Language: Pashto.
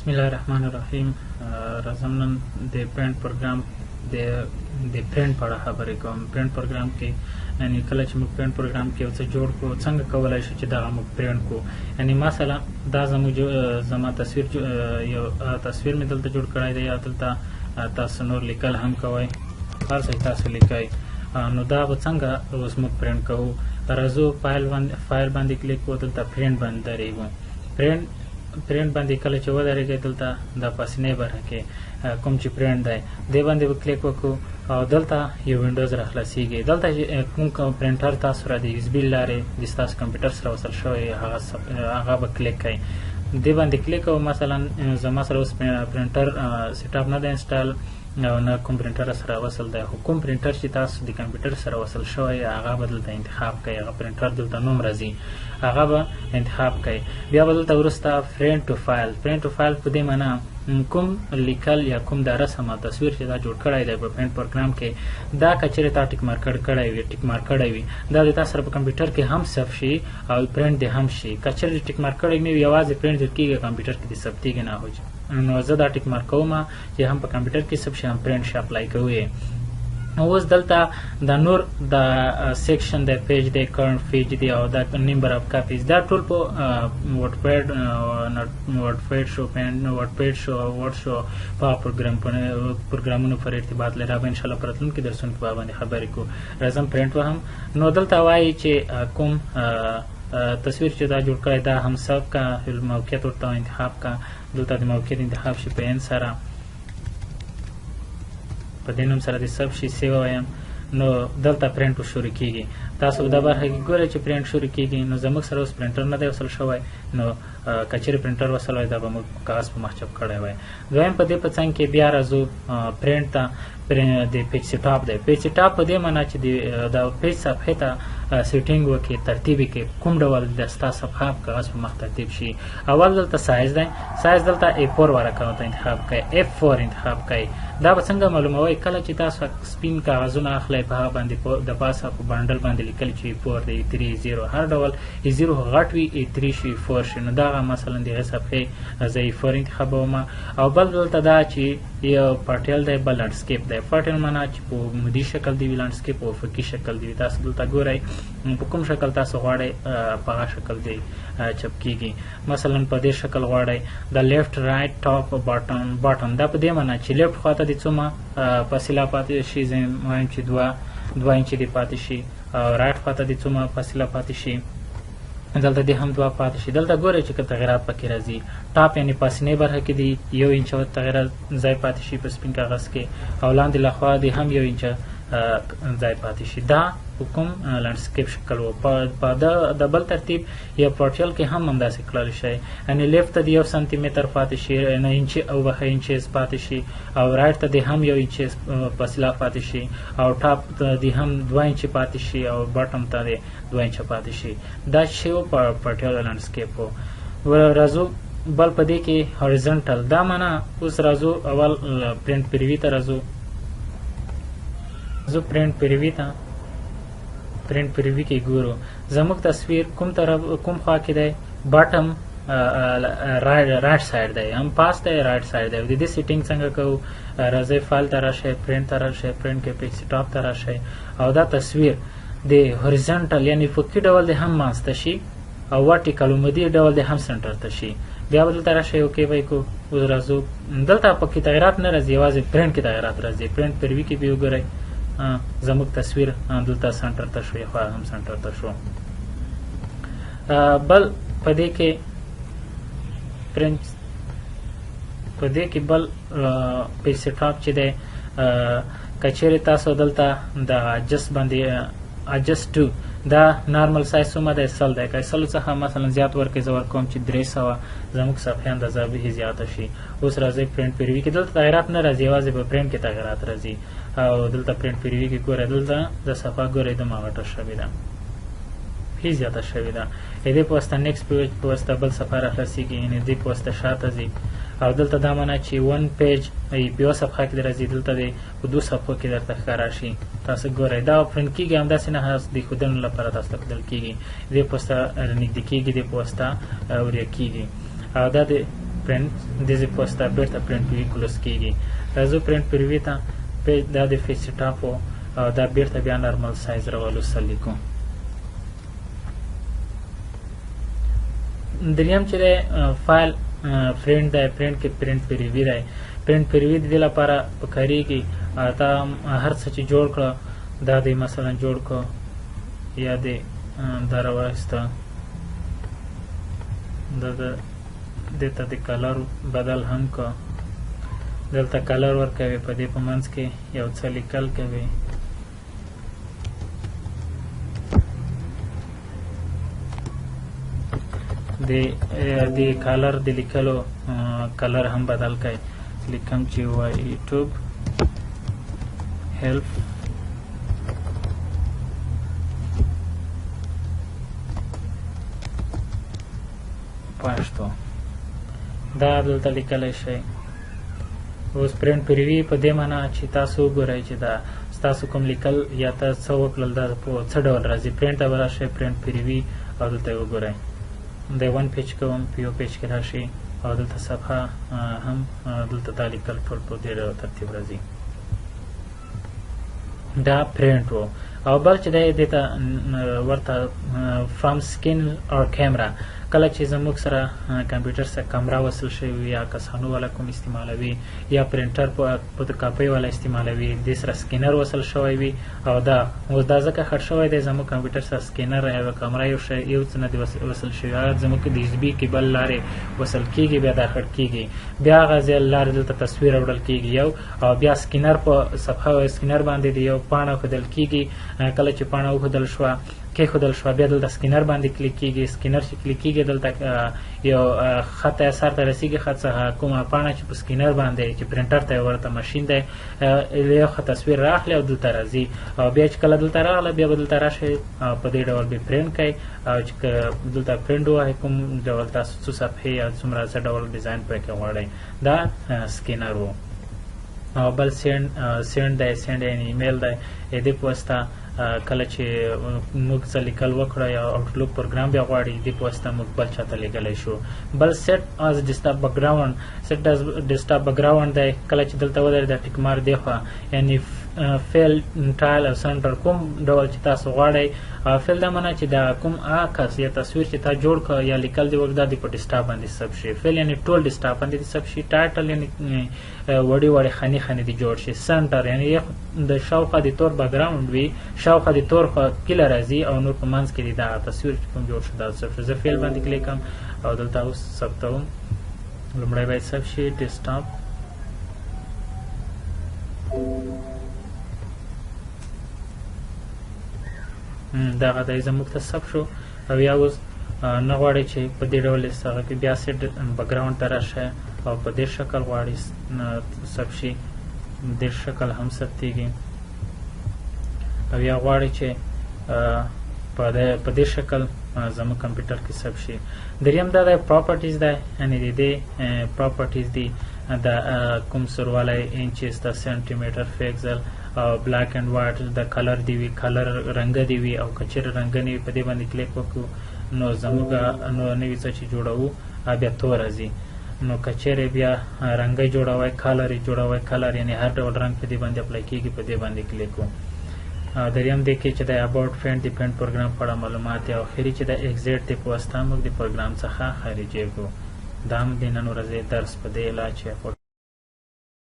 بسم الله الرحمن الرحیم. راځم نن د Paint پروګرام د پرنټ په اړه خبرې کوم. پرنټ پروګرام کې یعنی کله چې موږ پرنټ پروګرام کې یو څه جوړ کړو، څنګه کولای شو چې دغه موږ پرنټ کړو. یعنی مثلا دا زموږ زما تصویر، یو تصویر مې دلته جوړ کړی دی، یا دلته تاسو نور لیکل هم کوئ، هر څه تاسو لیکئ. نو دا به څنګه اوس موږ پرنټ کوو؟ راځو فایل باندې کلیک کوو، دلته پرنټ باندې درېږو. پرنټ باندې کله چې ودرېږئ، دلته د پاسنۍ برخه کې کوم چې پرنټ دی، دې باندې به کلیک وکړو او دلته یو windows را خلاصیږي. دلته کوم پرنټر تاسو را د USB لارې د ستاسو کمپیوټر سره وصل شوی، هغه به کلیک کړئ. دې باندې کلیک کوو. مثلا زما سره اوس پرنټر setup نه دی install او نه کوم پرنټر سره وصل دی، خو کوم پرنټر چې تاسو د کمپیوټر سره وصل شوی هغه به دلته انتخاب کړئ. هغه پرنټر دلته نوم راځي، هغه به انتخاب کړئ. بیا به دلته وروسته print to file. print to file په دې معنا کوم لیکل یا کوم د رسم او تصویر چې دا جوړ کړی دی په پرنټ پروګرام کې، دا که چېرې تا tick mark کړی وي، tick mark کړی وي، دا د تاسو سره په کمپیوټر کې هم ثبت شي او پرنټ دې هم شي. که چېرې tick mark کړی نه وي، یوازې پرنټ دې کېږي، کمپیوټر کې دې ثبتېږي نه. نو زه دا tick mark کوم چې هم په کمپیوټر کې ثبت شي هم پرنټ شي، apply کوي. اوس دلته د نور د section د page دی، current page دی او د number of copies، دا ټول په WordPad شو، WordPad شو، Word شو، په پروګرامونو پر ارتباط لري. به انشاءالله په راتلونکي درسونو کې به باندې خبرې کوو. راځم پرنټ وهم. نو دلته وایي چې کوم تصویر چې دا جوړ کړی دا هم ثبت کا، موقعیت ورته انتخاب کا. دلته د موقعیت انتخاب شي په N سره، په دې نوم سره د ثبت شي، save وایم. نو دلته پرنټ شروع کیږي. تاسو دا برخه کې ګورئ چې پرنټ شروع کیږي. نو زموږ سره اوس پرنټر نه دی وصل شوی، نو که چېرې پرنټر وصل وای دا به موږ کاغذ په مخ چاپ کړی وای. دویم په دې په څنګ کې بیا راځو پرنټ ته. د page setup دی. page setup په دې معنا چې د page صفحې ته setting وکړي، ترتیب یې کړي، کوم ډول د ستا صفحه په کاغذ په مخ ترتیب شي. اول دلته سایز دی. سایز دلته A4 ورقه ته انتخاب کړئ، F4 انتخاب کړئ. دا به څنګه معلوموئ؟ کله چې تاسو سپین کاغذونه اخلئ، په هغه باندې د پاسه په bundle باندې لیکل چې A4 دی، A3، 0، هر ډول A0 غټ وي، A3 شي، A4 شي. نو دغه مثلا دغه صفحې زه A4 انتخابوم. او بل دلته دا چې یو vertical دی، بل landscape دی. vertical معنا چې په عمودي شکل دی وي، landscape په افقي شکل دی وي. تاسو دلته ګورئ په کوم شکل تاسو غواړئ په هغه شکل دی چاپ کیږي. مثلا په دې شکل غواړئ د left، right، top، bottom. دا په دې معنا چې left خواته د څومره فاصله پاتې شي، زه وایم چې دوه انچ دې پاتې شي، او right خواته د څومره فاصله پاتې شي، دلته دې هم دوه پاتې شي. دلته ګورئ چې که تغیرات پکې راځي. top یعنی پاسنۍ برخه کې دی 1 انچ تغیرات ځای پاتې شي په سپین کاغذ کې، او لاندې لخوا دې هم 1 انچ ځای پاتې شي. دا په کوم landscape شکل و. په د بل ترتیب یا vertical کې هم همداسې کړل شي. یعنی left ته د 1 سانتي متر پاتې شي، نه انچ او بخه inches پاتې شي، او right ته د هم 1 انچ فاصله پاتې شي، او top ته د هم 2 انچ پاتې شي، او bottom ته د 2 انچ پاتې شي. دا شی په vertical landscape و. راځو بل په دې کې horizontal. دا معنا اوس راځو اول print preview ته راځو. زه print preview ته، print preview کې ګورو زموږ تصویر کوم طرف کوم خوا کې دی. bottom right side دی، هم پاس دی، right side دی. د دې setting څنګه کوو؟ راځئ فایل ته راشئ، پرنټ ته راشئ، پرنټ کې page setup ته راشئ، او دا تصویر د horizontal یعنی افقي ډول دی هم منځته شي، او vertical عمودي ډول دی هم center ته شي. بیا به دلته راشئ، okay به یې کړو. اوس راځو دلته پکې تغیرات نه راځي، یوازې پرنټ کې تغیرات راځي. print preview کې به وګورئ زموږ تصویر دلته center ته شو، خوا هم center ته شو. بل په دې کې پرنټ په دې کې بل page setup چې دی، که چېرې تاسو دلته د adjust باندې adjust to دا normal size څومره دی؟ 100 دی. که 100 څخه مثلا زیات ورکړئ، زه ورکوم چې 300، زموږ صفحې اندازه به زیاته شي. اوس راځئ print preview کې. دلته تغیرات نه راځي، یوازې په پرنټ کې تغیرات راځي. او دلته print preview کې ګورئ، دلته د صفحه ګورئ دمه غټه شوې ده، هیڅ زیاته شوې ده. دې په واسطه next page په واسطه بل صفحه راخلاصېږي، یعنې دې په واسطه شاته ځي. او دلته دا معنا چې one page په یوه صفحه کې راځي، دلته دی په دوه صفحو کې درته ښکاره شي. تاسو ګورئ دا پرنټ کېږي همداسې نه، د ښودنو لپاره تاسو ته ښودل کېږي. دې په واسطه نږدې کېږي، دې په واسطه وریا کېږي. او دا د پرنټ دې په واسطه بیرته print preview close کیږي. راځو print preview ته، دا د page setup او دا بیرته بیا normal size راولو سره لیکو. دریم چې دی فایل پرنټ دی، پرنټ کې print preview دی. print preview د دې لپاره پکارېږي تا هر څه چې جوړ کړه، دا دی مثلا جوړ کړه یا دی دا راواخیسته، دا دې ته د color بدل هم که، دلته color ورکوي، په دې په منځ کې یو څه لیکل کوي. د color د لیکلو color هم بدل کوي، لیکم چې وایي یوټیوب help پښتو، دا دلته لیکلی شئ. اوس print preview په دې معنا چې تاسو وګورئ چې دا ستاسو کوم لیکل یا ته څه وکړل دا په څه ډول راځي. پرنټ ته به راشئ، print preview او دلته یې وګورئ. د one page کوم، په یو page کې راشي او دلته صفحه هم دلته دا لیکل ټول په دې ډول ترتیب راځي. دا پرنټ و. او بل چې دی دې ته ورته from scan or camera، کله چې زموږ سره کمپیوټر سره کمره وصل شوی وي یا کسانو والا کوم استعمالوي یا پرنټر فوټوکاپي والا استعمالوي، دې سره سکینر وصل شوی وي او دا اوس دا ځکه خړ شوی دی زموږ کمپیوټر سره سکینر یا کمره یو شی یو څه نه دی وصل شوی، هغه زموږ د USB cable لارې وصل کیږي، بیا دا خړ کیږي، بیا هغه ځای لارې دلته تصویر راوړل کیږي یو، او بیا سکینر په صفحه سکینر باندې د یو پاڼه ښودل کیږي. کله چې پاڼه وښودل شوه کېښودل شوه، بیا دلته سکینر باندې کلیک کیږي، سکینر چې کلیک کیږي دلته یو خط سر ته رسیږي، خط څخه کومه پاڼه چې په سکینر باندې چې پرنټر ته ورته ماشین دی یو ښه تصویر راخلي او دلته راځي، او بیا چې کله دلته راغله بیا به دلته راشي او په دې ډول به پرنټ کوي، او چې دلته پرنټ ووهئ کوم ډول تاسو څو صفحې یا څومره څه ډول ډیزاین پکې غواړئ، دا سکینر و. او بل send دی، send یعنې ایمیل دی، دې په واسطه کله چې موږ څه لیکل وکړه یا Outlook پروګرام بیا غواړي، دې په واسطه موږ بل چاته لیږلی شو. بل set as desktop background، set as desktop background دی، کله چې دلته ودرېد دا tick mark دی خوا یعنې fill tile او center کوم ډول چې تاسو غواړئ. fill دا معنا چې دا کوم عکس یا تصویر چې تا جوړ کړ یا لیکل دې وکړه دا دې په ډیسکټاپ باندې ثبت شي. fill یعنې ټول ډیسکټاپ باندې دې ثبت شي. title یعنې وړې وړې خانې خانې دې جوړ شي. center یعنې د شاوخوا د تور background وي، شاوخوا د تور خوا کله راځي او نور په منځ کې دا تصویر چې کوم جوړ شو دا ثبت شي. زه fill باندې کلیک کوم او دلته اوس ثبتوم. لومړی باید ثبت شي ډیسکټاپ. دغه دی زموږ ته ثبت شو. او یا اوس نه غواړئ چې په دې ډول هغه کې بیا set background ته راشه او په دې شکل غواړي ثبت شي، دې شکل هم ثبتېږي. او یا غواړي چې په دې شکل زموږ کمپیوټر کې ثبت شي. دریم دا دی properties دی، یعنې د دې properties دي د کوم سروالی inches د سانتیمتر pixel او black and white د color دی وي، color رنګ دی وي، او که چېرې رنګ نه وي په دې باندې کلیک وکړو نو زموږ نو نوي څه چې جوړوو بیا تور راځي. نو که چېرې بیا رنګ جوړوی color یې جوړوی، color یعنې هر ډول رنګ په دې باندې apply کېږي، په دې باندې کلیک وکړو. دریم دې کې چې د about Paint د Paint پروګرام په اړه معلومات دی، او اخري چې د exit دی په واسطه موږ د پروګرام څخه خارجېږو. دا هم د نن ورځې درس په دې علاج چې